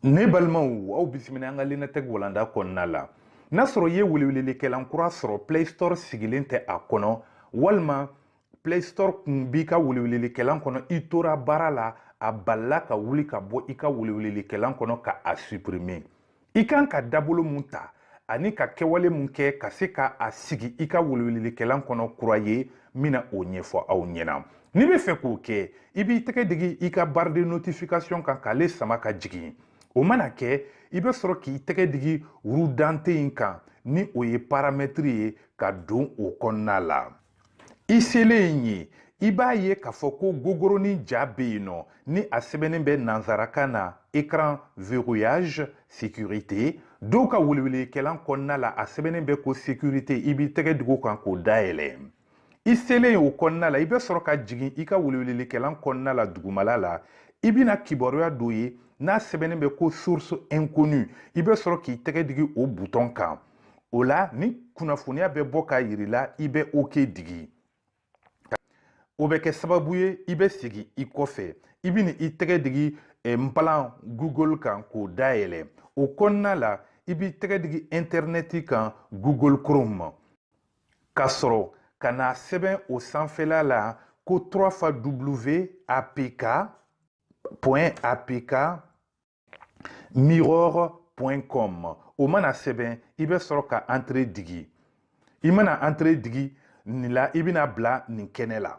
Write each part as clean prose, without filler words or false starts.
Ne balimaw, aw bisimila an ka Lenatɛki walanda kɔnɔna la. N'a sɔrɔ i ye welewelelikɛlan kura sɔrɔ, Play Store sigilen tɛ a kɔnɔ, walima Play Store kun b'i ka welewelelikɛlan kɔnɔ, i tora baara la, a balila ka wuli ka bɔ i ka welewelelikɛlan kɔnɔ ka a supprimer, i kan ka dabolo mun ta ani ka kɛwale mun kɛ ka se ka a sigi i ka welewelelikɛlan kɔnɔ kura ye, n bɛna o ɲɛfɔ aw ɲɛna. N'i bɛ fɛ k'o kɛ, i b'i tɛgɛ digi i ka barre de notification kan k'ale sama ka jigin. O mana kɛ, i bɛ sɔrɔ k'i tɛgɛ digi roue dentée in kan, ni o ye paramètre ye, ka don o kɔnɔna la. I selen ye, i b'a ye k'a fɔ ko gogoronin ja bɛ yen nɔ, ni a sɛbɛnnen bɛ nansarakan na écran verrouillage sécurité. Dɔw ka welewelekɛlan kɔnɔna la, a sɛbɛnnen bɛ ko sécurité. I b'i tɛgɛ digi o kan k'o dayɛlɛ. I selen o kɔnɔna la, i bɛ sɔrɔ ka jigin i ka welewelelikɛlan kɔnɔna la dugumala la. I bɛna kibaruya dɔ ye n'a sɛbɛnnen bɛ ko source inconnue. I bɛ sɔrɔ k'i tɛgɛ digi o butɔn kan. O la, ni kunnafoniya bɛ bɔ k'a yir'i la, i bɛ OK digi. O bɛ kɛ sababu ye i bɛ segin i kɔfɛ, i bɛ i tɛgɛ digi npalan Google kan k'o dayɛlɛ. O kɔnɔna la, i b'i tɛgɛ digi intɛrɛnɛti kan, Google Chrome, ka sɔrɔ ka n'a sɛbɛn o sanfɛla la ko 3 fois w apk point apk mirror.com. O mana sɛbɛn, i bɛ sɔrɔ ka entrée digi. I mana entrée digi nin la, i bɛna bila nin kɛnɛ la.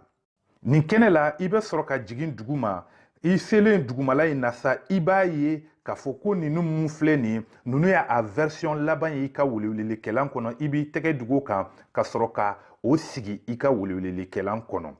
Nin kɛnɛ la, i bɛ sɔrɔ ka jigin duguma. I selen dugumala in na sa, i b'a ye k'a fɔ ko ninnu mun filɛ nin ye, ninnu y'a version laban ye i ka welewelelikɛlan kɔnɔ. I b'i tɛgɛ digi o kan ka sɔrɔ ka o sigi i ka welewelelikɛlan kɔnɔ.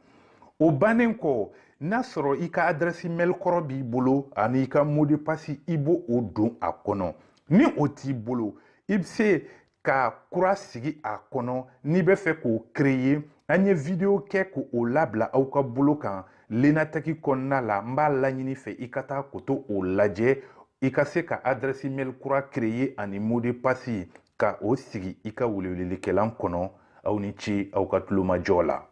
O bannen kɔ, n'a sɔrɔ i ka adresse mail kɔrɔ b'i bolo ani i ka mot de passe, i b'o o don a kɔnɔ. Ni o t'i bolo, i bɛ se ka kura sigi a kɔnɔ. N'i bɛ fɛ k'o créer, an ye video kɛ k'o labila aw ka bolo kan Lenatɛki kɔnɔna la. N b'a laɲini fɛ i ka taa k'o to o lajɛ, i ka se ka adresse mail kura créer ani mot de passe ka o sigi i ka welewelelikɛlan kɔnɔ. Aw ni ce aw ka tulomajɔ la.